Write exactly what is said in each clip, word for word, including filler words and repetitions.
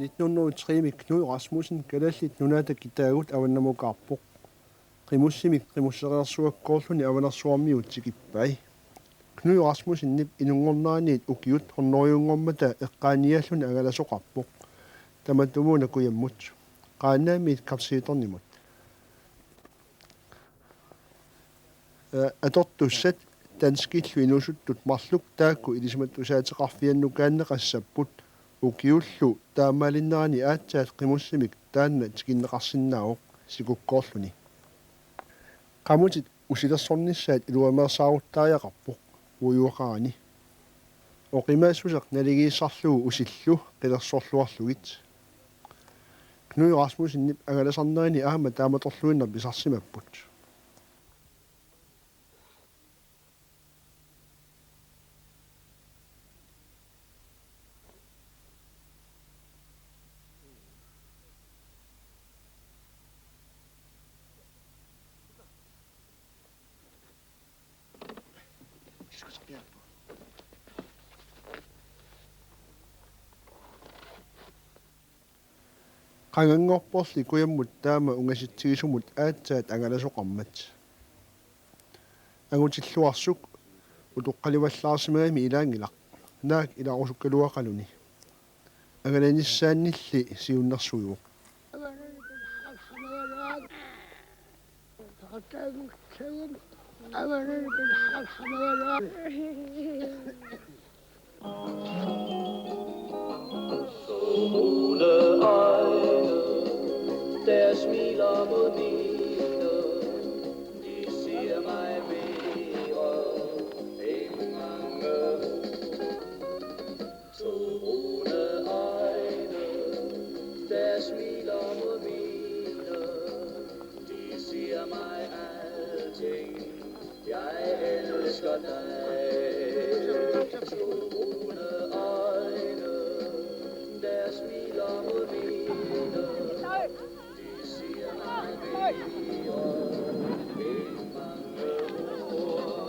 Nitten hundrede og tre-mi Knud Rasmussen Kalaallit Nunaata kitaagut avannamukaarpoq. Qimussimik Qimussereersuakkoorluni Avanersuarmiut tikippai. Knud Rasmussenip inunngorneraniit ukiut hundredenngormata eqqaaniaalluni angalasoqarpoq. Tamatumuuna kujammut. Qaanaamiit Kap Sitornimut. Ee, atortussat danskillu inuusuttut marluk taakku ilisimatusaateqarfiannukaanneqassapput ukiullu taamaalinerani aatsaat qimussimik taanna tikinneqarsinnaavoq sikukkoorluni. Qamutit usilersornissaat iluameersaaruttariaqarpoq uiuaqarani. Oqimaassuseq naligiissarlugu usillu qilersorluarlugit. Knud Rasmussenip angalasarnerini aamma taamatorluinnaq pisarsimapput. Qanganngorporli kujammut taama ungasitsigisumut aatsaat angalasoqarmat. Angutilluarsuk utoqqalivallaarsimagami ilaanngilaq, naak ilarusukkaluaqaluni. Angalanissaannilli siunnersuivoq. Brune øjne, der smiler mod mine, de siger mig mere end mange ord. To brune øjne, der smiler mod mine, de siger mig alting. Jeg elsker dig. To brune øjne, der smiler mod mine. De siger mig mere end mange ord.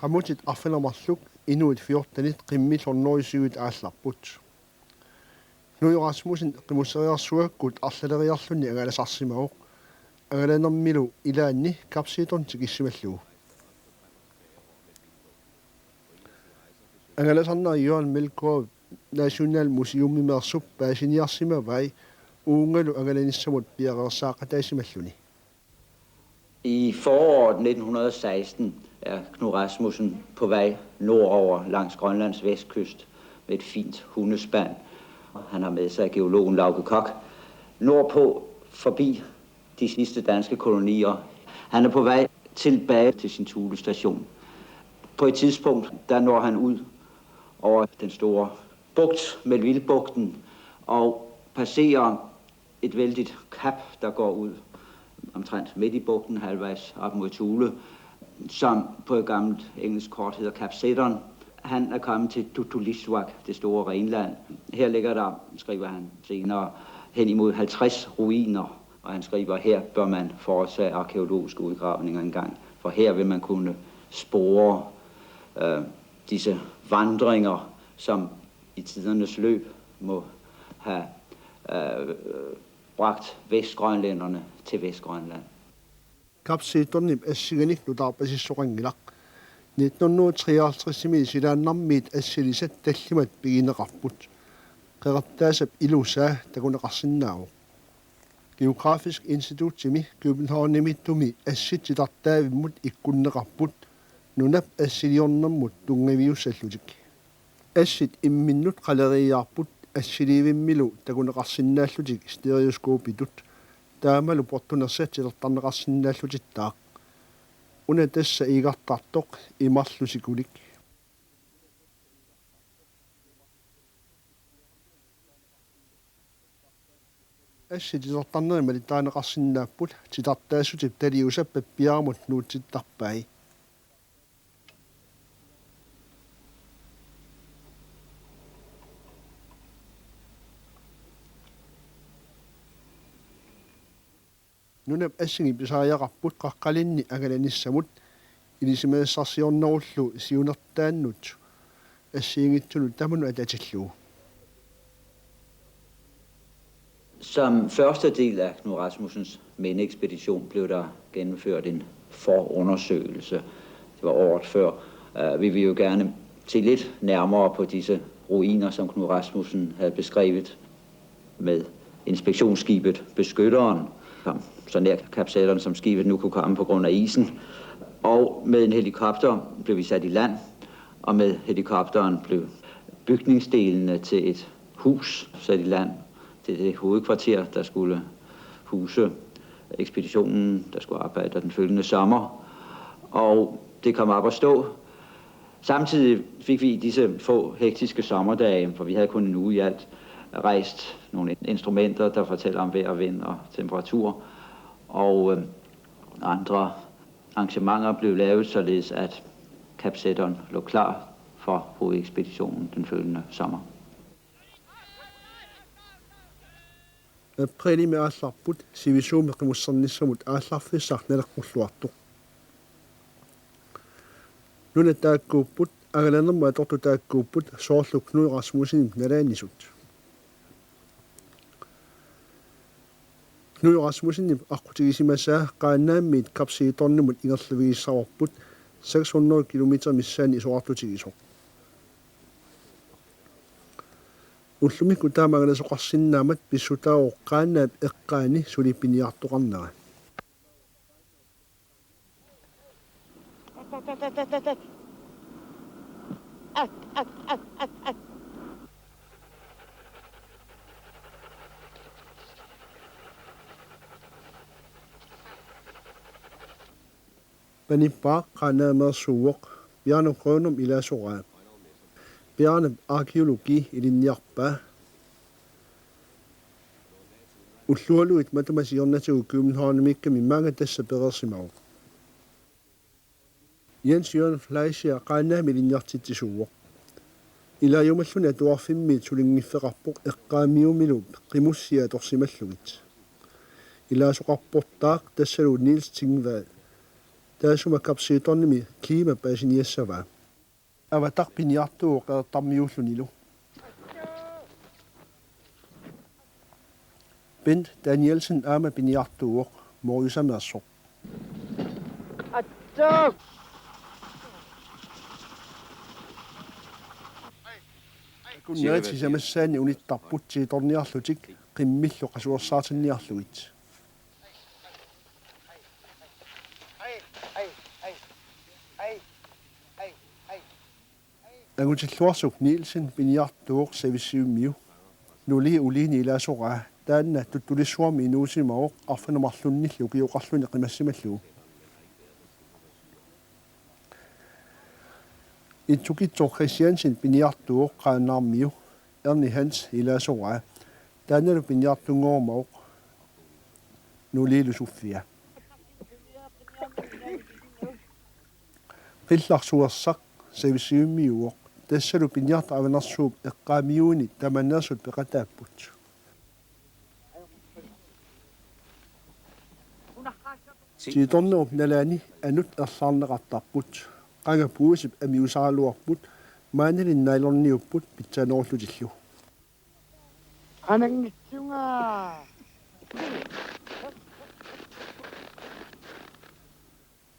Qamutit arfineq-marluk inuit fjortenit qimmit hundrede syvit aallarput. Knud Rasmussen Qimussereersuakkut arlaleriarluni angalasarsimavoq, angalanermilu ilaanni Kap Sitorn tikissimallugu. Angalasarnera Johan Melgaard Nationalmuseummimeersup paasiniarsimavai uungalu angalanissamut piareersaaqataasimalluni. I foråret nitten hundrede og seksten er Knud Rasmussen på vej nordover langs Grønlands vestkyst med et fint hundespand. Han har med sig geologen Lauge Koch nordpå forbi de sidste danske kolonier. Han er på vej tilbage til sin thulestation. På et tidspunkt, der når han ud over den store bugt, Melvillebugten, og passerer et vældigt kap, der går ud omtrent midt i bugten, halvvejs op mod Thule, som på et gammelt engelsk kort hedder Kap Seddon. Han er kommet til Tutulissuaq, det store renland. Her ligger der, skriver han senere, hen imod halvtreds ruiner, og han skriver, her bør man foretage arkæologiske udgravninger engang, for her vil man kunne spore øh, disse vandringer, som i tidernes løb må have øh, bragt vestgrønlænderne til Vestgrønland. Kap Sitornip assigiinnik nutaarpasissoqanngilaq. Nitten hundrede treoghalvtreds-imi silaannarmiit assilisat tallimat pigineqarput. Qeqertaasap ilusaa takuneqarsinnaavoq. Geografisk Institutimi Københavnimiittumi assit titartaavimmut ikkunneqarput nunap assiliornermut tunngaviussallutik. Assit imminnut qaleriiaarput assiliivimmilu takuneqarsinnaallutik stereoskopitut. Taamalu portunersat titartarneqarsinnaallutittaaq. Una tassa iigartartoq imarlusikulik. Assit titartarnerit malittarineqarsinnaapput, titartaassutip taliusa pappiaramut nuutsittarpai. Nunap assingi pisariaqarput qaqqalinni angalanissamut, ilisimasassarsiornerullu siunertaannut assigiinngitsunut tamanut atatillugu. Som første del af Knud Rasmussens mindeekspedition blev der gennemført en forundersøgelse. Det var året før. Øh, vi vil jo gerne se lidt nærmere på disse ruiner, som Knud Rasmussen havde beskrevet, med inspektionsskibet Beskytteren, som så nær Kap Saturn, som skibet nu kunne komme på grund af isen. Og med en helikopter blev vi sat i land, og med helikopteren blev bygningsdelene til et hus sat i land. Det er det hovedkvarter, der skulle huse ekspeditionen, der skulle arbejde den følgende sommer. Og det kom op at stå. Samtidig fik vi i disse få hektiske sommerdage, for vi havde kun en uge i alt, rejst nogle instrumenter, der fortæller om vejr og vind og temperatur, og øh, andre arrangementer blev lavet, således at Kap Saturn lå klar for hovedekspeditionen den følgende sommer. Aprilimi aallarput sivisuumik qimussernissamut aallarfissaq naleqqulluartoq. Nunat taakkuupput, angalanermut atortut taakkuupput, soorlu Knud Rasmussenip nalaanisut. Knud Rasmussenip aqqutigisimasaa Qaanaamiit Kap Saturn-imut ingerlavigissavarput seks hundrede kilometer missaani isorartutigisoq. Ullumikkut taama angalasoqarsinnaammat pissutaavoq Qaanaap eqqaani suli piniartoqarnera. Panippaaq Qaanaameersuuvoq, Bjarne Grønum ilaasoraa. Bjarnep arkæologi ilinniarpaa. Ullualuit matuma siornatigut Københavnimiikkami maanga tassa pereersimavoq. Jens Jørgen Fleischer Qaanaami ilinniartitsisuuvoq. Ilaajumalluni atuarfimmiit sulinngiffeqarpoq eqqaamiumilu qimussia atorsimallugit. Ilaasoqarportaaq tassalu Niels Tingvad. Taassuma Kap Saturn-imi klima paasiniassavaa. Avataq piniartuuvoq Qeqertarmiuullunilu. Bent Danielsen aamma piniartuuvoq, Morjusameersoq. Akunnerit sisamassaanni unittarput Saturniarlutik qimmillu qasuersaartinniarlugit. Angutilluarsuk Nielsen piniartuuvoq Savissivimmiu. Nulii Uliini ilaasoraa, taanna Tuttulissuarmi inuusimavoq arfineq-marlunnillu ukioqarluni qimassimallugu. Itsukitsoq Christiansen piniartuuvoq Qaanaarmiu, Erni Hans ilaasoraa, taannalu piniartunngorumaarpoq nuliilu Sofia. Qillaq Suersaq Savissivimmiuuvoq, tassalu piniartoq Avanersuup eqqaamiuini tamanneersut peqataapput. Saturniup nalaani anut erlaarneqartarput. Qanga puisip amiusaraluarput, maanali nyloniupput pitsaanerullutillu. Qananngitsunga.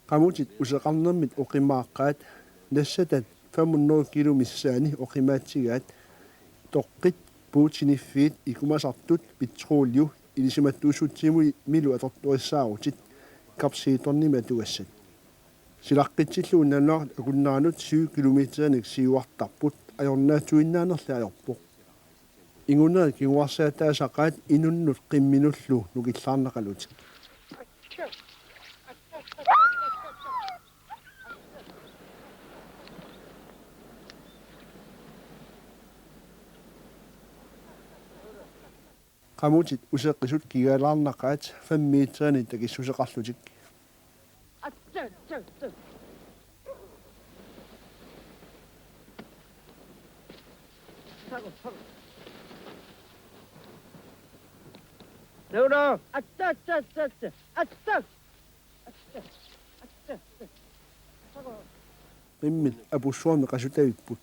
Qamutit useqarnermit oqimaaqqaat, nassatat fem hundrede kilo missaani oqimaatsigaat, toqqit, puutiniffiit, ikumasartut, petroliu, ilisimattuussutsimilu atortorissaarutit, Kap Saturn-imi atugassat. Silaqqitsillugu nalunaaqutaq akunneranut syv kilometerinik siuartarput, ajornaatsuinnaanerli ajorpoq. Ingunerit kinguarsaataasaqaat inunnut qimminullu nukillaarnaqalutik. Qamutit useqqisut kigaalaarnaqaat fem meterinik takissuseqarlutik. Qimmit apussuarmi qasutavipput.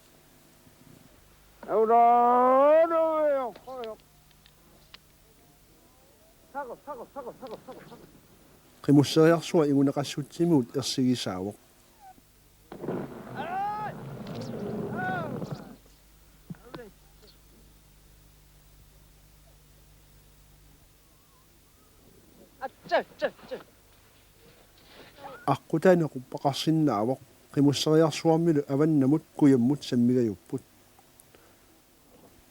Qimusseriarsuaq inguneqassutsimigut ersigisaavoq. Aqqutaani quppaqarsinnaavoq, qimusseriarsuarmilu avannamut kujammut sammigajupput.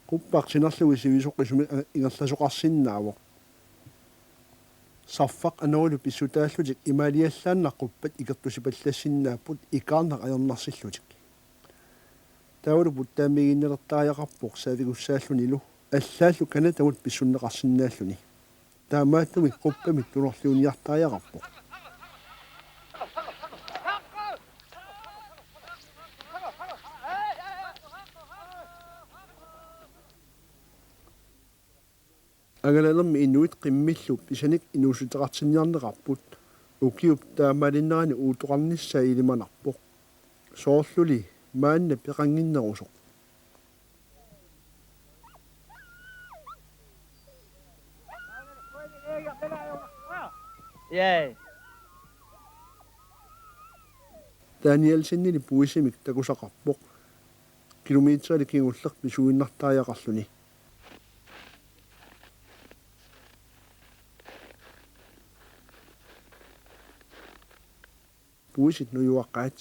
Quppaq sinerlugit sivisoqqisumik ingerlasoqarsinnaavoq. Sarfaq anorlu pissutaallutik imaaliallaannaq quppat ikertusipallassinnaapput ikaarnaq ajornarsillutik. Taavalu puttaamiiginnalertariaqarpoq saavigussaallunilu allaallu Canadamut pissunneqarsinnaalluni. Taamaattumik quppamik tunorliuniartariaqarpoq. Angalanermi inuit qimmillu pisanik inuussuteqartinniarneqarput. Ukiup taamaalinerani uuttoqarnissaa ilimanarpoq. Soorluli maanna peqannginnerusoq. Yay. Danielsenili puisimik takusaqarpoq. Kilometerilik kingulleq pisuinnartariaqarluni. Puisit nujuaqaat.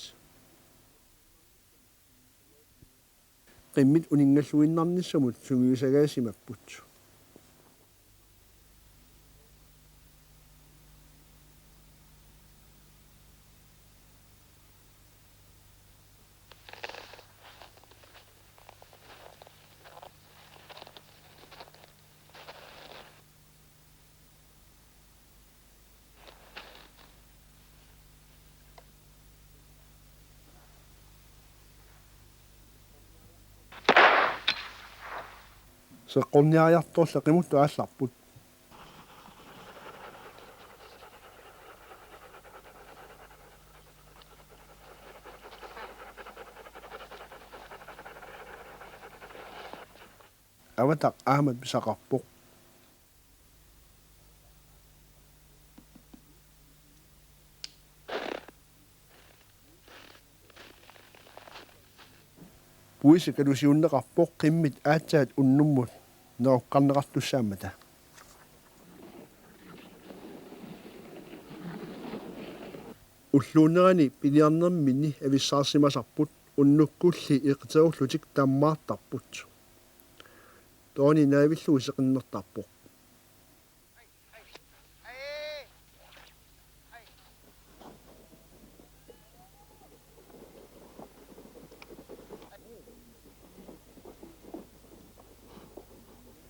Qimmit uninngalluinnarnissamut sungiusagaasimapput. Seqqorniariartorli qimuttut aallarput. Avataq aamma pisaqarpoq. Puisi kalusiunneqarpoq qimmit aatsaat unnummut nerukkarneqartussaammata. Ulluunerani piniarnerminni avissaarsimasarput unnukkulli eqiterullutik tammaartarput. Tooni naavillugu seqinnertarpoq.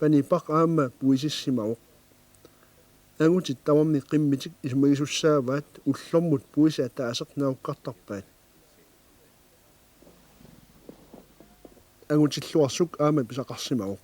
Panipaq aamma puisissimavoq. Angutit tamarmik qimmitik isumagisussaavaat ullormut puisi ataaseq nerukkartarpaat. Angutilluarsuk aamma pisaqarsimavoq.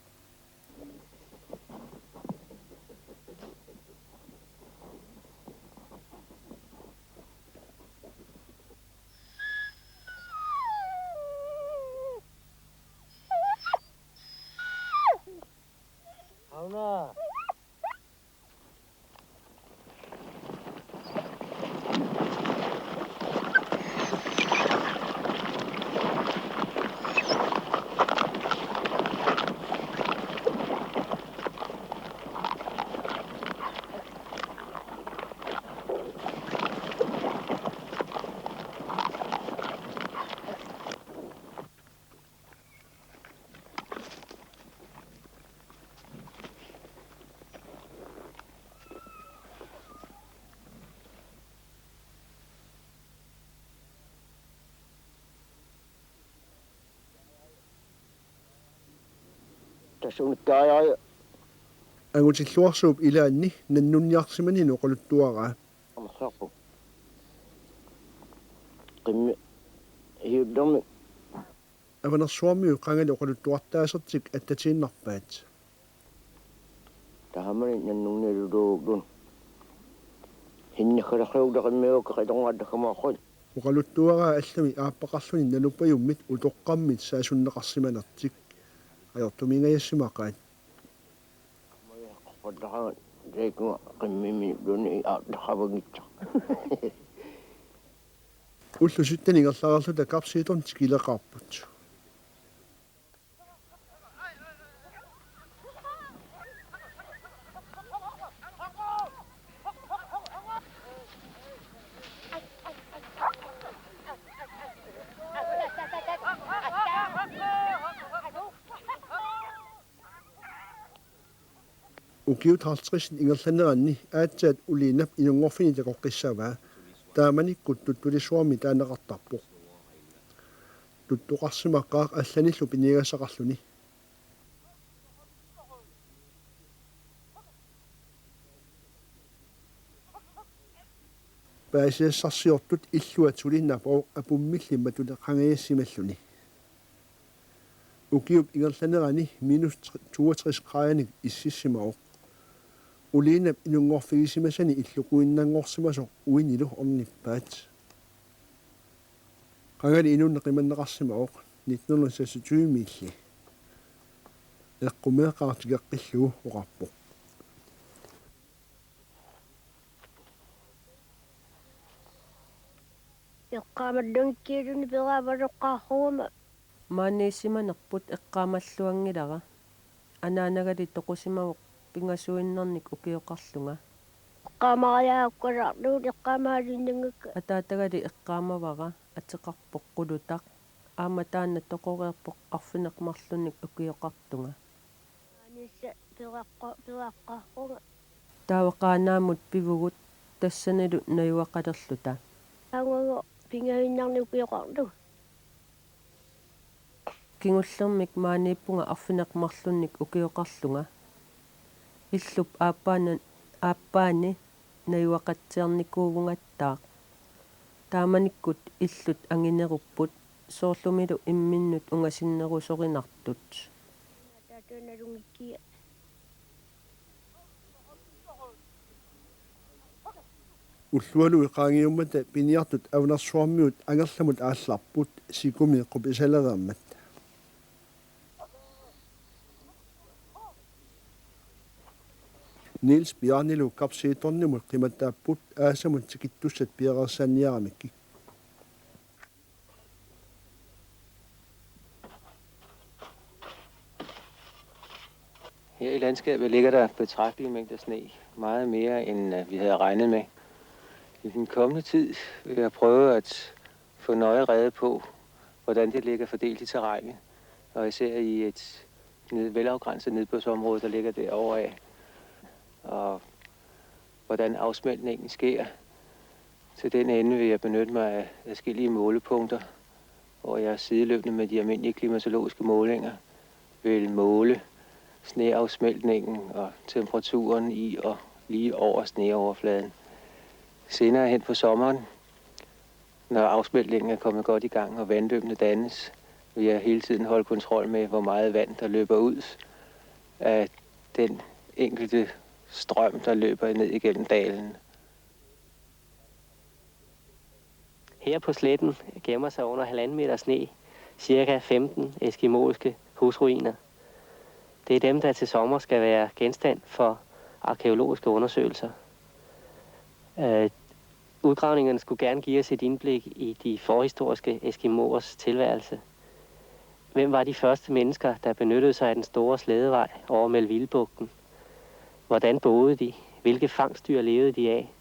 Sunikkaajari. Angutilluarsuup ilaanni nannunniarsimanini oqaluttuaraa. Amerlaarpoq. Qimmi hiullermi. Avanersuarmiut qangali oqaluttuartaasertik attatiinnarpaat. Taamani nannunnialuluulluni. Hinnakkalerluulluni qimmiuakka qitorngaat takkamaarput. Oqaluttuaraa allami aappaqarluni nalupajummit utoqqammit saasunneqarsimanertik. Ajortumiinngajassimaaqaat. Qapallaraa taikkunga qimmimiilluni aataqavanngitsoq. Ullut sytten ingerlareerluta Kap Setonik tikileqaarput. Ukiut halvtredsit ingerlaneranni aatsaat Uliinap inunngorfini takoqqissavaa. Taamanikkut Tuttulissuarmi taaneqartarpoq. Tuttoqarsimaqaaq allanillu piniagassaqarluni. Paasisassarsiortut illuat suli napooq apummilli matuleqangajassimalluni. Ukiup ingerlanerani minus toogtres graadinik ississimavoq. Uliinap inunngorfigisimasani illukuinnanngorsimasoq uinilu ornippaat. Qangali inunnut qimanneqarsimavoq nitten hundrede seksogtyve-miilli. Eqqumeeqaaq tikeqqillugu oqarpoq. Eqqaamallunngikkiiluni peraavaloqqaarugama. Maaniissimanerput eqqaamalluanngilara. Anaanagali toqusimavoq pingasuinnarnik ukioqarlunga. Eqqaamariaakkalarluun eqqaamaaliinnanngikka. Ataatagali eqqaamavara ateqarpoq Qulutaq. Aamma taanna toqoreerpoq arfineq-marlunnik ukioqartunga. Maanissaq peraqqo-, peraqqaarpunga. Taava Qaanaammut pivugut tassanilu najugaqalerluta. Taanngooq pingasuinnarnik ukioqarlunga. Kingullermik maaniippunga arfineq-marlunnik ukioqarlunga. Illup aappaana-, aappaani najugaqatsiarnikuuvungattaaq. Taamanikkut illut anginerupput soorlumilu imminnut ungasinnerusorinartut. Ullualu qaangiummata piniartut Avanersuarmiut angerlamut aallarput sikumi qupisalereermat. Niels Bjarnilu Kap Setonimut qimattaapput aasamut tikittussat piareersaanniaramikkik. Her i landskabet ligger der betragtelige mængder sne, meget mere end øh, vi havde regnet med. I den kommende tid vil jeg prøve at få nøje rede på, hvordan det ligger fordelt i terrænet, og især i et ned, velafgrænset nedbørsområde, der ligger derovre af, og hvordan afsmeltningen sker. Til den ende vil jeg benytte mig af adskillige målepunkter, hvor jeg sideløbende med de almindelige klimatologiske målinger vil måle sneafsmeltningen og temperaturen i og lige over sneoverfladen. Senere hen på sommeren, når afsmeltningen er kommet godt i gang og vandløbene dannes, vil jeg hele tiden holde kontrol med, hvor meget vand der løber ud af den enkelte strøm, der løber ned igennem dalen. Her på sletten gemmer sig under halvanden meter sne cirka femten eskimoiske husruiner. Det er dem, der til sommer skal være genstand for arkæologiske undersøgelser. Øh, udgravningerne skulle gerne give os et indblik i de forhistoriske eskimoers tilværelse. Hvem var de første mennesker, der benyttede sig af den store slædevej over Melvillebugten? Hvordan boede de? Hvilke fangstdyr levede de af?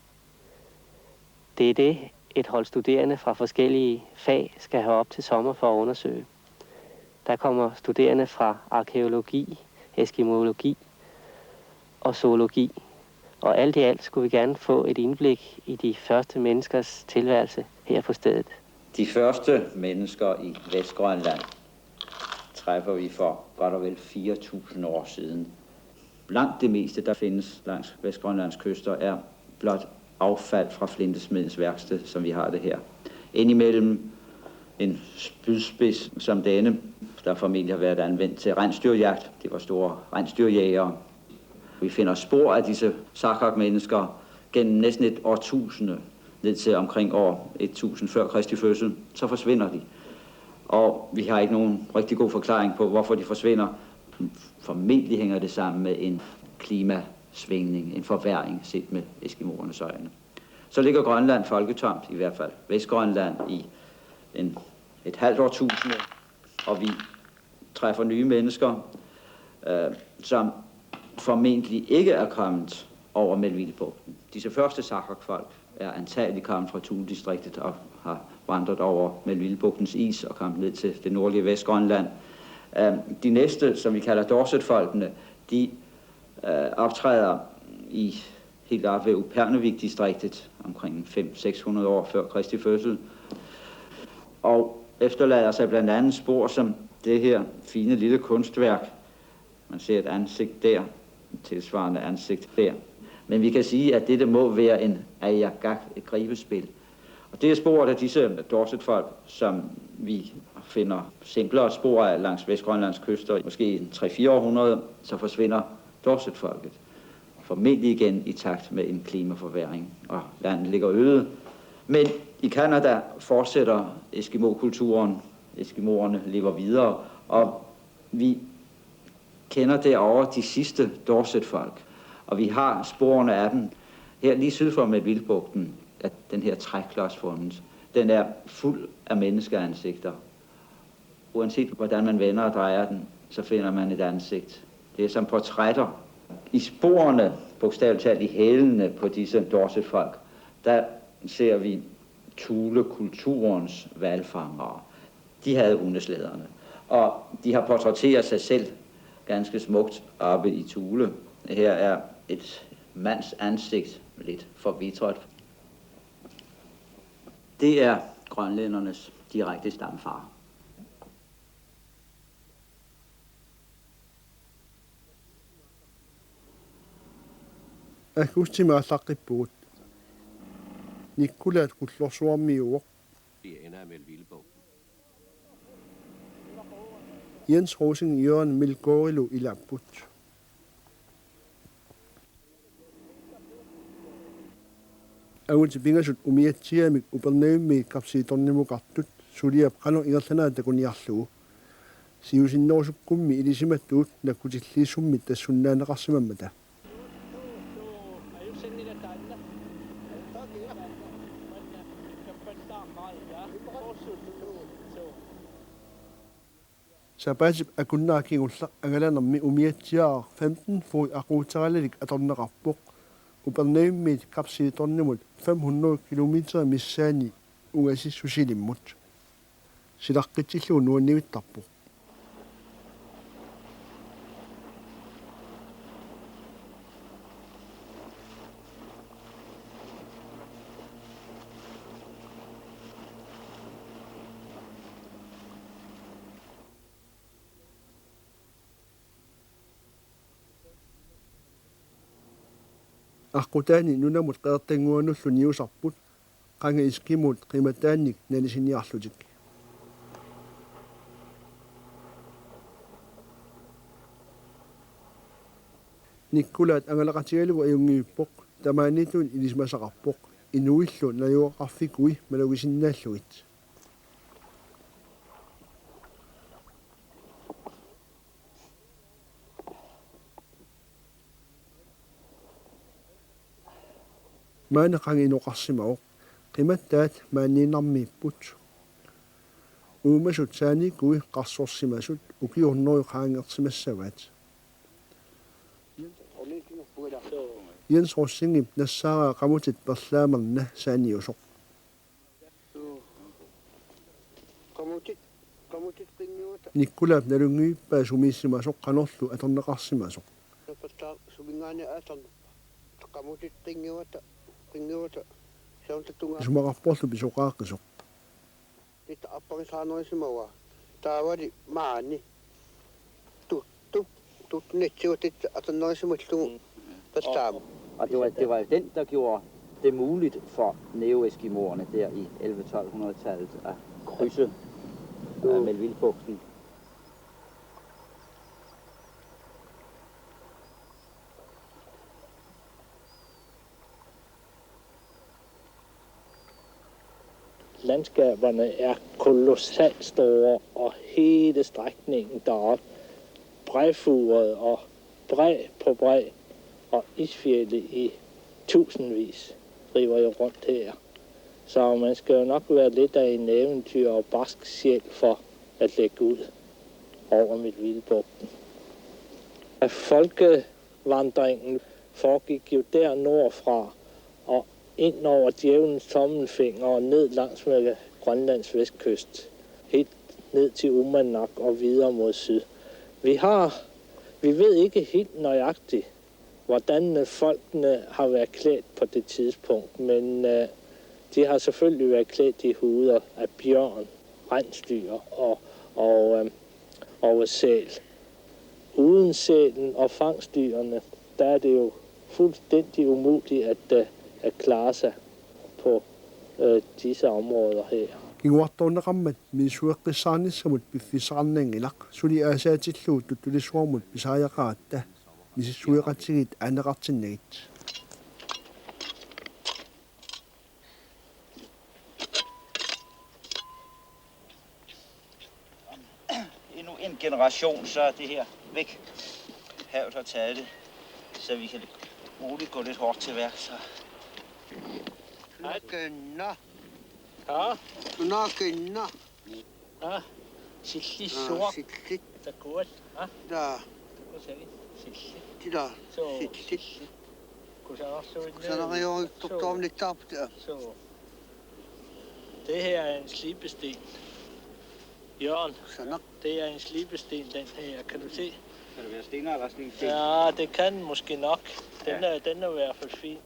Det er det, et hold studerende fra forskellige fag skal have op til sommer for at undersøge. Der kommer studerende fra arkæologi, eskimologi og zoologi. Og alt i alt skulle vi gerne få et indblik i de første menneskers tilværelse her på stedet. De første mennesker i Vestgrønland træffer vi for godt og vel fire tusind år siden. Langt det meste, der findes langs Vestgrønlands kyster, er blot affald fra flintesmedens værksted, som vi har det her. Indimellem en spydspids som denne, der formentlig har været anvendt til rensdyrjagt. Det var store rensdyrjægere. Vi finder spor af disse Sakak-mennesker gennem næsten et årtusinde, ned til omkring år et tusind før Kristi fødsel. Så forsvinder de. Og vi har ikke nogen rigtig god forklaring på, hvorfor de forsvinder. Formentlig hænger det sammen med en klimasvingning, en forværring set med eskimoernes øjne. Så ligger Grønland folketomt, i hvert fald Vestgrønland, i en, et halvt årtusinde, og vi træffer nye mennesker, øh, som formentlig ikke er kommet over Melvillebugten. Disse første Sakak-folk er antagelig kommet fra Thule-distriktet og har vandret over Melvillebugtens is og kommet ned til det nordlige Vestgrønland. Øh, de næste, som vi kalder Dorset-folkene, de øh, optræder i helt op ved Upernavik-distriktet omkring fem seks hundrede år før Kristi fødsel, og efterlader sig blandt andet spor som det her fine lille kunstværk. Man ser et ansigt der, et tilsvarende ansigt der. Men vi kan sige, at dette må være en ajagak, et gribespil. Og det er sporet af disse Dorset-folk, som vi finder simplere spor af langs Vestgrønlands kyster, måske en tre fire hundrede, så forsvinder Dorset-folket. Formentlig igen i takt med en klimaforværring, og landet ligger øde. Men i Canada fortsætter Eskimo-kulturen. Eskimoerne lever videre, og vi kender derovre de sidste Dorset-folk. Og vi har sporene af dem. Her lige syd for Melvillebugten er den her træklods fundet. Den er fuld af menneskeansigter. Uanset hvordan man vender og drejer den, så finder man et ansigt. Det er som portrætter. I sporene, bogstaveligt talt i hælene på disse Dorset-folk, der ser vi Thule-kulturens hvalfangere. De havde hundeslæderne, og de har portrætteret sig selv ganske smukt oppe i Thule. Her er et mands ansigt, lidt forvitret. Det er grønlændernes direkte stamfar. Aggustimi aallaqqippugut. Nikkulaat Kullorsuarmiuvoq. Jens Rosing Jørgen Melgaardilu ilaapput. Angutit pingasut umiatsiaamik Upernavimmiit Kap Sitornimukartut suliap qanoq ingerlanerat takuniarlugu. Siusinnerusukkummi ilisimatut nakkutilliissummit tassunnaanneqarsimammata. Sapaatip akunnera kingulleq angalanermi umiatsiaaraq femten fod aquuteralalik atorneqarpoq. Upernavimmiit Kap Sitornimut fem hundrede kilometer missaani ungasissutilimmut. Silaqqitsillugu nuannivittarpoq. Aqqutaani nunamut qeqertannguanullu niusarput, qanga eskimot qimataannik nalisiniarlutik. Nikkulaat angalaqatigalugu ajunngivippoq, tamaaniittunik ilisimasaqarpoq, inuillu najugaqarfikui malugisinnaallugit. Maani qanga inoqarsimavoq, qimattaat maaniinnarmiipput. Uumasut saanikui qarsorsimasut ukiut hundredet qaangersimassavaat. Jens Rosingip nassaaraa qamutit perlaamerna saaniusoq. Qamutit, qamutit qinnguata. Nikkulaap nalunngivippaa sumiissimasoq qanorlu atorneqarsimasoq. Nappattaaq suminngaanniit atornerpa. Qamutit qinnguata, qinnguata. Sauntatunga. Isumaqarporlu pisoqaaqqisoq. Titta appagisaanerusimavaa. Taavali maani. tuttunitsigutitsa atornerisimallugu tassaamu. Og det var, det var jo den, der gjorde det muligt for neo-eskimoerne der i elleve-tolv hundrede-tallet at krydse øh, Melvillebugten. Landskaberne er kolossalt store, og hele strækningen deroppe bræfuret og bræ på bræ, og isfjelde i tusindvis river jo rundt her. Så man skal jo nok være lidt af en eventyr og barsk sjæl for at lægge ud over Melvillebugten. At folkevandringen foregik jo der nordfra, og ind over djævelens tommelfinger og ned langs med Grønlands vestkyst, helt ned til Uummannaq og videre mod syd. Vi har, vi ved ikke helt nøjagtigt, hvordan øh, folkene har været klædt på det tidspunkt, men øh, de har selvfølgelig været klædt i huder af bjørn, rensdyr og, og, øh, og sæl. Uden sælen og fangstdyrene, der er det jo fuldstændig umuligt at, øh, at klare sig på øh, disse områder her. Kinguartoorneqarmat misissueqqissaarnissamut piffissaqarnanngilaq, suli aasaatillugu tuttulissuarmut pisariaqaratta misissueqatigiit aaneqartinnagit. Endnu en generation, så er det her væk. Havet har taget det, så vi kan muligt gå lidt hårdt til værks. Så. Nå. Nå. Nå. Nå. Nå. Sillit. Nå, suaq. Sillit. Takuat. Ha? Taa. Takuat sillit. Sillit. Tila. Suu. Sillit. Sillit. Kusanarsuit. Kusanarioruttortornittaarput. Suu. Suu. Det her er en slibesten. Jørgen, kusanak. Det er en slibesten, den her. Kan du se? Kan det være stenaldersten? Ja, det kan måske nok. Den, ja, er, den er i hvert fald fin.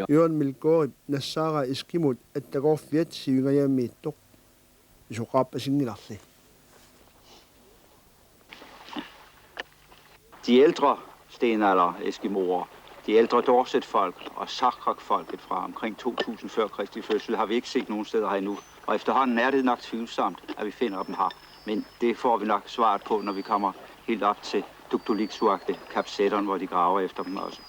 Jørgen Melgaardip nassaaraa eskimot attakoorfiat sivingajaamiittoq. Isoqaap asinngilarli. De ældre stenalder-eskimoer, de ældre Dorset-folk og Sakrak-folket fra omkring to tusind før Kristi fødsel, har vi ikke set nogen steder her endnu. Og efterhånden er det nok tvivlsomt, at vi finder dem her. Men det får vi nok svaret på, når vi kommer helt op til Tuktoilaksuaq, Kap Saturn, hvor de graver efter dem også.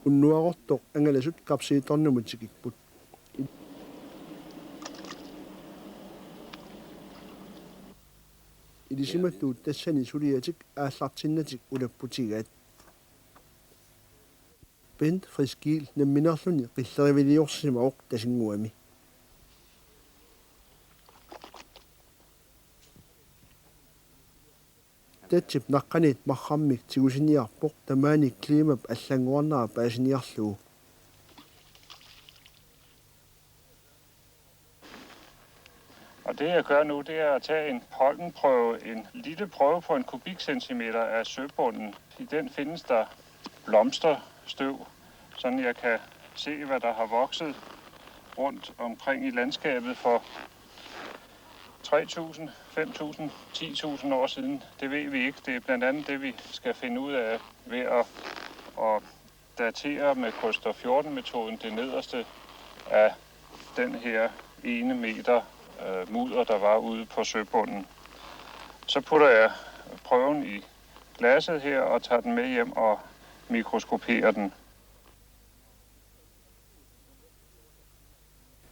Unnuarortoq angalasut Kap Saturn-imut tikipput. Ilisimatuut tassani suliatik aallartinnatik ulapputigaat. Bent Friskiil nammineerluni qilleriviliorsimavoq Tasinnguami. Tatsip naqqaniit marrammik tigusiniarpoq tamaani klimap allanngornera paasiniarlugu. Og det jeg gør nu, det er at tage en pollenprøve, en lille prøve på en kubikcentimeter af søbunden. I den findes der blomsterstøv, sådan jeg kan se, hvad der har vokset rundt omkring i landskabet for tre tusind, fem tusind, ti tusind år siden. Det ved vi ikke. Det er blandt andet det, vi skal finde ud af ved at, at datere med kryster fjorten-metoden det nederste af den her ene meter øh, mudder, der var ude på søbunden. Så putter jeg prøven i glasset her og tager den med hjem og mikroskoperer den.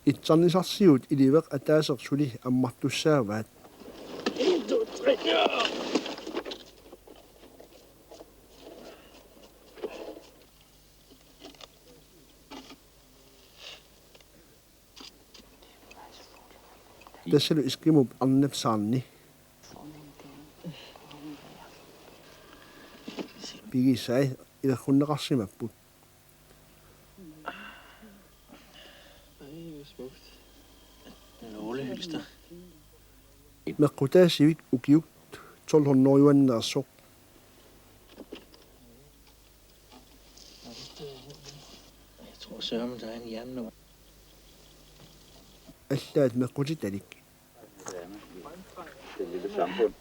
Itsarnisarsiut iliveq ataaseq suli ammartussaavaat. Tassalu Eskimop arnap saarni. Pigisai ilerrunneqarsimapput. Meqqutaasivik ukiut tolv hundrede-uanneersoq. Jeg tror sørme, der er en jernnummer. Allaat meqqutitalik. Det lille samfund.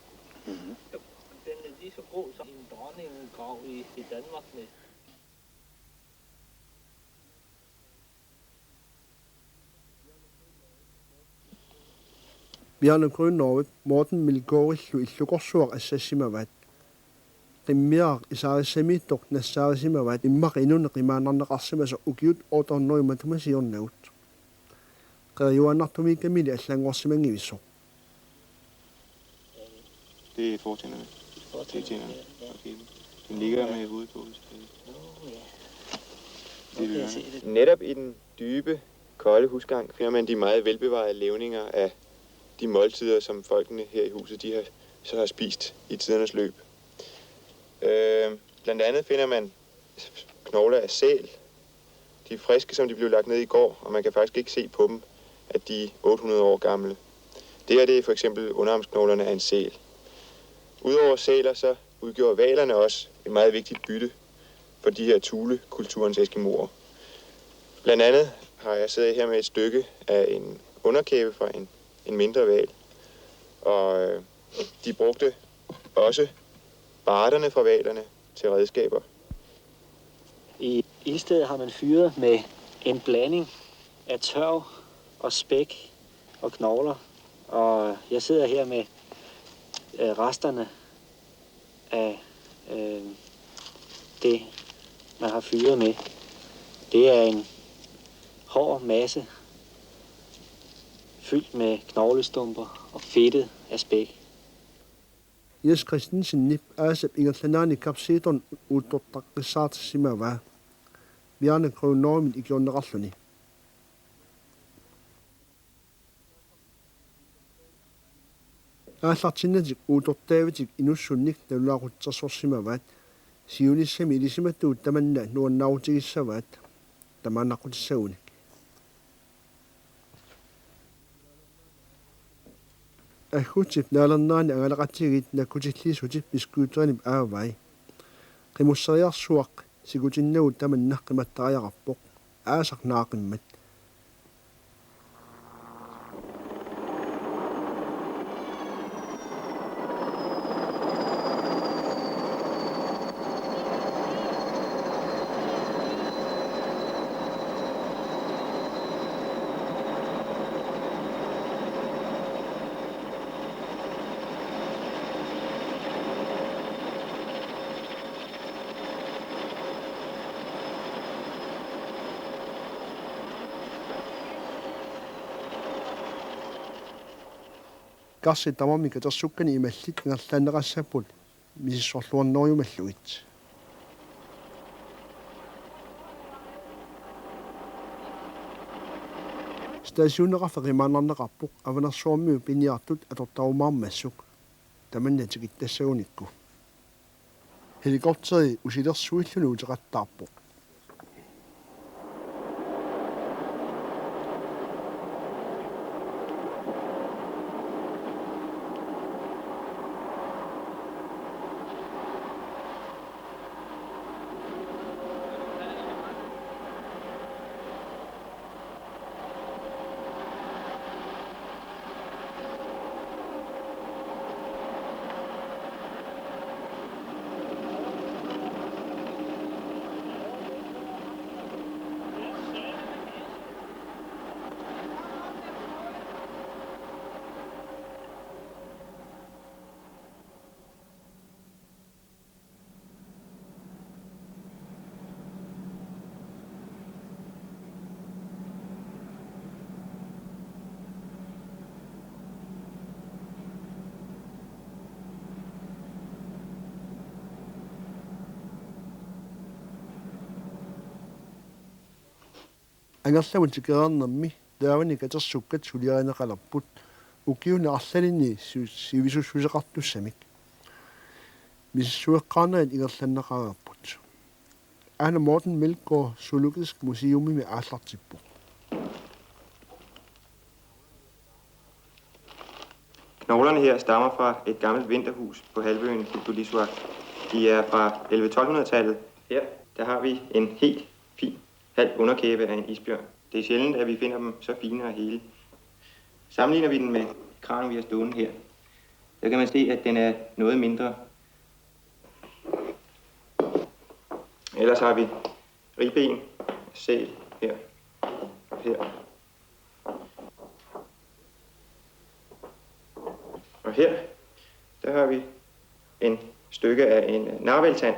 Den er lige så god som en dronningegrav i, i Danmark med. Bjarne Grønnerip Morten Melgårdillu illukorsuaq assassimavaat. Qimmiaraq isaarissamiittoq nassaarisimavaat immaqa inunnut qimaannarneqarsimasoq ukiut otte hundrede matuma siornagut. Qeriuaannartumiikkamili allanngorsimanngivissoq. Det er fortænderne. Det er tænderne. Okay. Den ligger med hovedet på, hvis det er. Det er ørerne. Netop i den dybe, kolde husgang finder man de meget velbevarede levninger af de måltider, som folkene her i huset, de har, så har spist i tidernes løb. Øh, blandt andet finder man knogler af sæl. De er friske, som de blev lagt ned i går, og man kan faktisk ikke se på dem, at de er otte hundrede år gamle. Det her, det er for eksempel underarmsknoglerne af en sæl. Udover sæler, så udgjorde hvalerne også et meget vigtigt bytte for de her Thule-kulturens eskimoer. Blandt andet har jeg siddet her med et stykke af en underkæbe fra en, en mindre hval, og øh, de brugte også barderne fra hvalerne til redskaber. I ildstedet har man fyret med en blanding af tørv og spæk og knogler. Og jeg sidder her med øh, resterne af øh, det, man har fyret med. Det er en hård masse fyldt med knoglestumper og fedtet af spæk. Jess Christensenip aasap ingerlanerani kapsiitoq uuttortaqqissaartissimavaa. Bjarne Grønnerumit ikiorneqarluni. Aallartinnatik uuttortaavitik inussunnik nalunaaqutissasorsimavaat, siunissami ilisimatuut tamanna nuannaarutigissavaat tamaannaqqutissagunik. Aggutsip naalernerani angalaqatigiit nakkutilliissutit biscuiterinip aavai. Qimusseriarsuaq sikutinnagu tamanna qimattariaqarpoq. Aasaq naaqimmat. Karsi tamarmik katersukkani imallit ingerlaanneqassapput misissorluarnerujumallugit. Stationiuneqarfik qimaannarneqarpoq Avanersuarmiut piniartut atortarumaarmassuk tamanna tikittassagunikku. Helikopteri usilersuilluni uteqattaarpoq. Angerlamut tikereernermi taavani katersukkat suliarineqalerput ukiuni arlalinni si-, sivisussuseqartussamik. Misissueqqaarnerit ingerlanneqareerput. Aana Morten Melgaard Zoologisk Museumimi aallartippoq. Knoglerne her stammer fra et gammelt vinterhus på halvøen Kutulisuaq. De er fra elleve-tolv hundrede-tallet. Her, der har vi en helt fin halv underkæbe af en isbjørn. Det er sjældent, at vi finder dem så fine og hele. Sammenligner vi den med kranen, vi har stående her, så kan man se, at den er noget mindre. Ellers har vi ribben, sæl her, her. Og her, der har vi en stykke af en narhvaltand.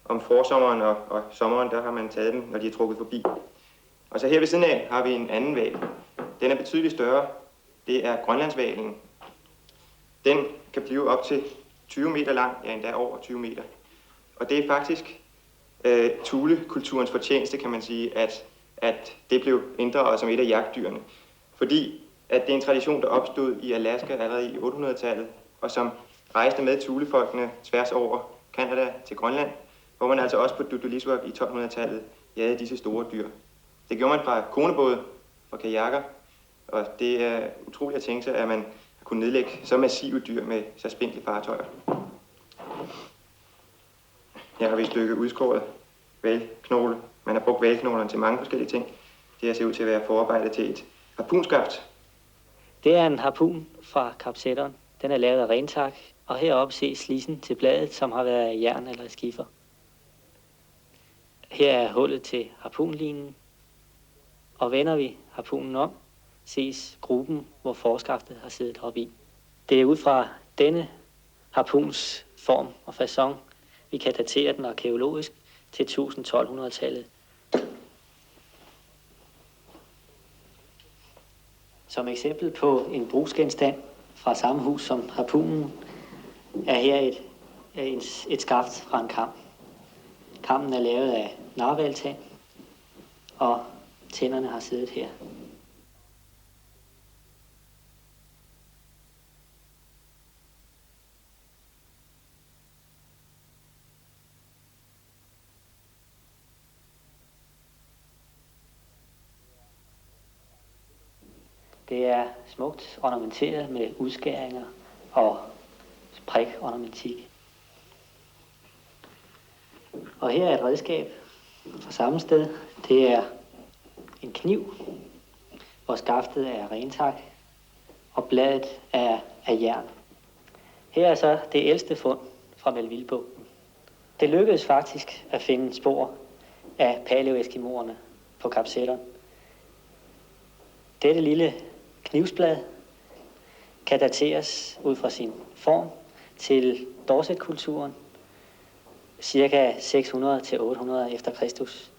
Om forsommeren og, og sommeren, der har man taget dem, når de er trukket forbi. Og så her ved siden af har vi en anden hval. Den er betydeligt større. Det er grønlandshvalen. Den kan blive op til tyve meter lang, ja, endda over tyve meter. Og det er faktisk øh, Thule-kulturens fortjeneste, kan man sige, at, at det blev inddraget som et af jagtdyrene. Fordi at det er en tradition, der opstod i Alaska allerede i otte hundrede-tallet, og som rejste med Thulefolkene tværs over Canada til Grønland, hvor man altså også på Kutulisuaq i tolv hundrede-tallet jagede disse store dyr. Det gjorde man fra konebåde, fra kajakker, og det er utroligt at tænke sig, at man har kunnet nedlægge så massive dyr med så spinkle fartøjer. Her har vi et stykke udskåret hvalknogle. Man har brugt hvalknoglerne til mange forskellige ting. Det her ser ud til at være forarbejde til et harpunskaft. Det er en harpun fra Kap Seddon. Den er lavet af rentak, og heroppe ses slidsen til bladet, som har været af jern eller skifer. Her er hullet til harpunlinen, og vender vi harpunen om, ses gruben, hvor forskaftet har siddet op i. Det er ud fra denne harpuns form og facon, vi kan datere den arkæologisk til tusind-tolv hundrede-tallet. Som eksempel på en brugsgenstand fra samme hus som harpunen, er her et, en, et skaft fra en kam. Kammen er lavet af narhvaltand, og tænderne har siddet her. Det er smukt ornamenteret med udskæringer og prikornamentik. Og her er et redskab fra samme sted. Det er en kniv, hvor skaftet er rentak, og bladet er af jern. Her er så det ældste fund fra Melvillebugten. Det lykkedes faktisk at finde spor af paleoeskimoerne på Kap Seddon. Dette lille knivsblad kan dateres ud fra sin form til Dorset-kulturen, cirka seks hundrede til otte hundrede efter Kristus.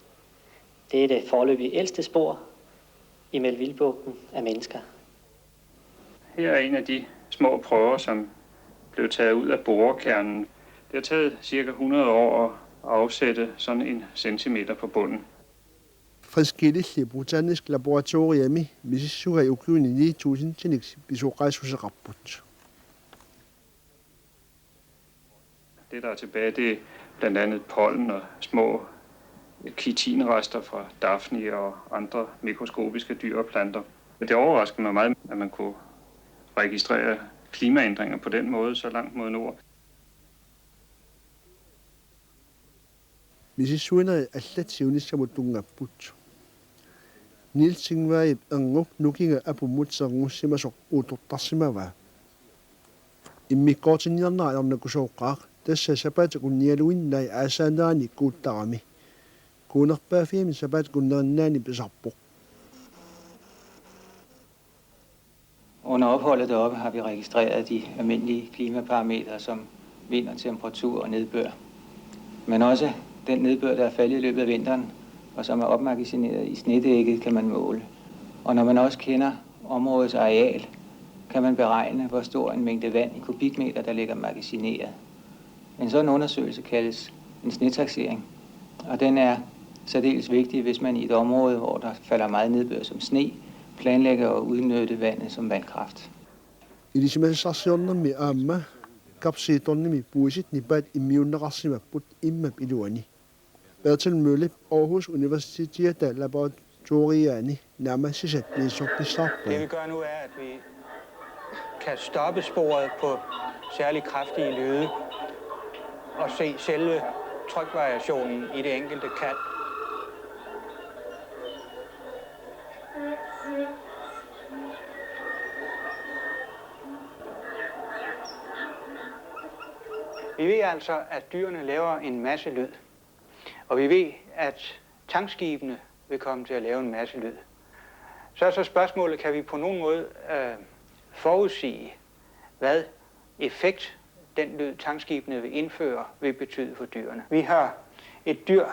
Det er det foreløbig ældste spor i Melvillebugten af mennesker. Her er en af de små prøver, som blev taget ud af borekernen. Det har taget cirka hundrede år at afsætte sådan en centimeter på bunden. Friskililli Botanisk Laboratoriami misissugai ukiuni ni tusindinik pisoqaassuseqarput. Det, der er tilbage, det er blandt andet pollen og små kitinrester fra Daphne og andre mikroskopiske dyr og planter. Det overrasker mig meget, at man kunne registrere klimaændringer på den måde så langt mod nord. Misissuinerit allat siunissamut tunngapput. Niels Tingvejip erngup nukinga apummut serngussimasoq uuttortarsimavaa. Immikkoortinniarnera ajornakusooqqaaq, tassa sapaatip akunnialuinnai aasaanerani kuuttarami. Kuunerpaaffiami sapaatip akunneriinnaani pisarpoq. Under opholdet deroppe har vi registreret de almindelige klimaparametre som vind og temperatur og nedbør. Men også den nedbør, der er faldet i løbet af vinteren, og som er opmagasineret i snedækket, kan man måle. Og når man også kender områdets areal, kan man beregne, hvor stor en mængde vand i kubikmeter, der ligger magasineret. En sådan undersøgelse kaldes en snetaksering, og den er Særdeles vigtigt, hvis man i et område, hvor der falder meget nedbør som sne, planlægger at udnytte vandet som vandkraft. Ilisimasassarsiornermi aamma Kaap Seetornimi puisit nipaat immiunneqarsimapput immap iluani. Bertel Møllep Aarhus Universitetiata laboratoriaani naammassisat naatsorsuissaarpaa. Det vi gør nu er, at vi kan stoppe sporet på særlig kraftige lyde og se selve trykvariationen i det enkelte kald. Vi ved altså, at dyrene laver en masse lyd. Og vi ved, at tankskibene vil komme til at lave en masse lyd. Så er så spørgsmålet, kan vi på nogen måde øh, forudsige, hvad effekt den lyd, tankskibene vil indføre, vil betyde for dyrene? Vi har et dyr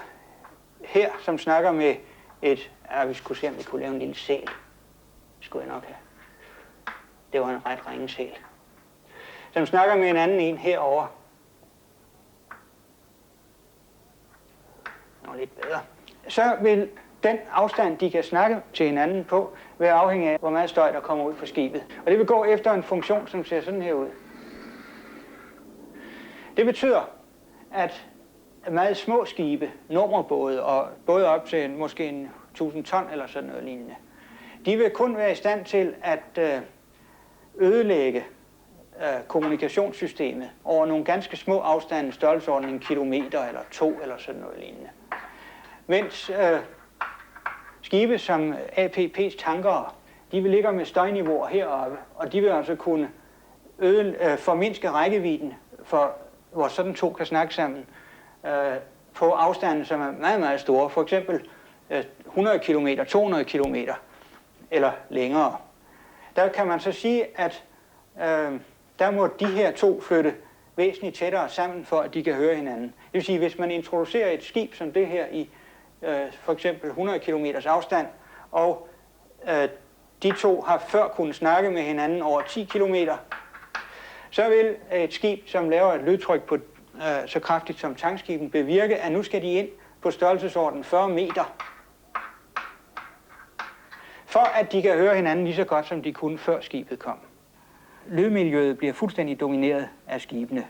her, som snakker med et... Ja, vi skulle se, om vi kunne lave en lille sæl. Det skulle jeg nok have. Det var en ret ringe sæl. Som snakker med en anden en herover. Nå, lidt bedre. Så vil den afstand, de kan snakke til hinanden på, være afhængig af, hvor meget støj, der kommer ud fra skibet. Og det vil gå efter en funktion, som ser sådan her ud. Det betyder, at meget små skibe, nummerbåde og både op til en, måske en tusind ton eller sådan noget lignende, de vil kun være i stand til at øh, ødelægge øh, kommunikationssystemet over nogle ganske små afstande, størrelsesorden en kilometer eller to eller sådan noget lignende. Mens øh, skibe som A P P's tankere, de vil ligge med støjniveauer heroppe, og de vil altså kunne øde, øh, formindske rækkevidden for, hvor sådan to kan snakke sammen, øh, på afstande, som er meget, meget store. For eksempel øh, hundrede kilometer, to hundrede kilometer eller længere. Der kan man så sige, at øh, der må de her to flytte væsentligt tættere sammen, for at de kan høre hinanden. Det vil sige, hvis man introducerer et skib som det her i øh, for eksempel hundrede kilometers afstand, og øh, de to har før kunnet snakke med hinanden over ti kilometer, så vil et skib, som laver et lydtryk på øh, så kraftigt som tankskibene, bevirke, at nu skal de ind på størrelsesorden fyrre meter, for at de kan høre hinanden lige så godt, som de kunne, før skibet kom. Lydmiljøet bliver fuldstændig domineret af skibene.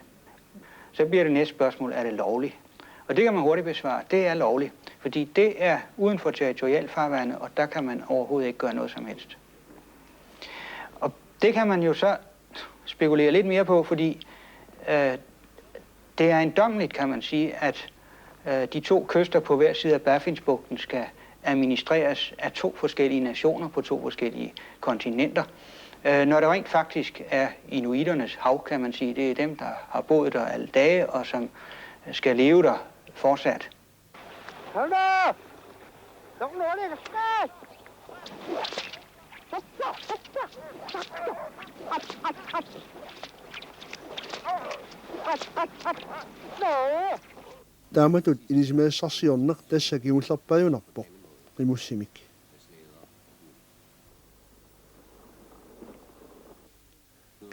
Så bliver det næste spørgsmål: er det lovligt? Og det kan man hurtigt besvare. Det er lovligt, fordi det er uden for territorialfarvandet, og der kan man overhovedet ikke gøre noget som helst. Og det kan man jo så spekulere lidt mere på, fordi øh, det er ejendommeligt, kan man sige, at øh, de to kyster på hver side af Baffinsbugten skal administreres af to forskellige nationer på to forskellige kontinenter. Øh, når det rent faktisk er inuiternes hav, kan man sige. Det er dem, der har boet der alle dage, og som skal leve der fortsat. Hold da! Kom nu, hold da! Nå! Taamatut ilisimasassarsiorneq tassa kingullerpaajunarpoq qimussimik.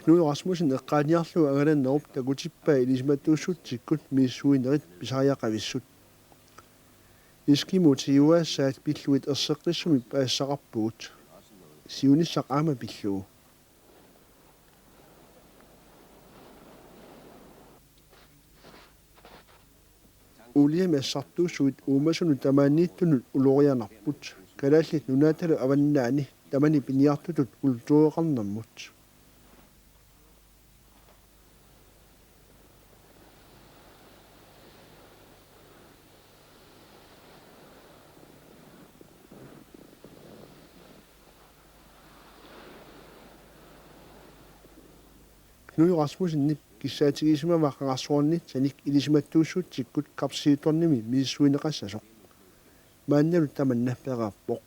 Knud Rasmussen eqqaaniarlugu angalanerup takutippaa ilisimatuussutsikkut misissuinerit pisariaqavissut. Eskimot siuaassaat pillugit erseqqissumik paasisaqarpugut. Siunissaq aamma pillugu. Uuliami assartuussuit uumasunut tamaaniittunut ulorianarput. Kalaallit Nunaatalu Avannaani tamani piniartutut kultureqarnermut. Knud Rasmussenip kissaatigisimavaa qangarsuarnitsanik ilisimatuussutsikkut Kaap Seetornimi misissuineqassasoq. Maannalu tamanna pereerpoq.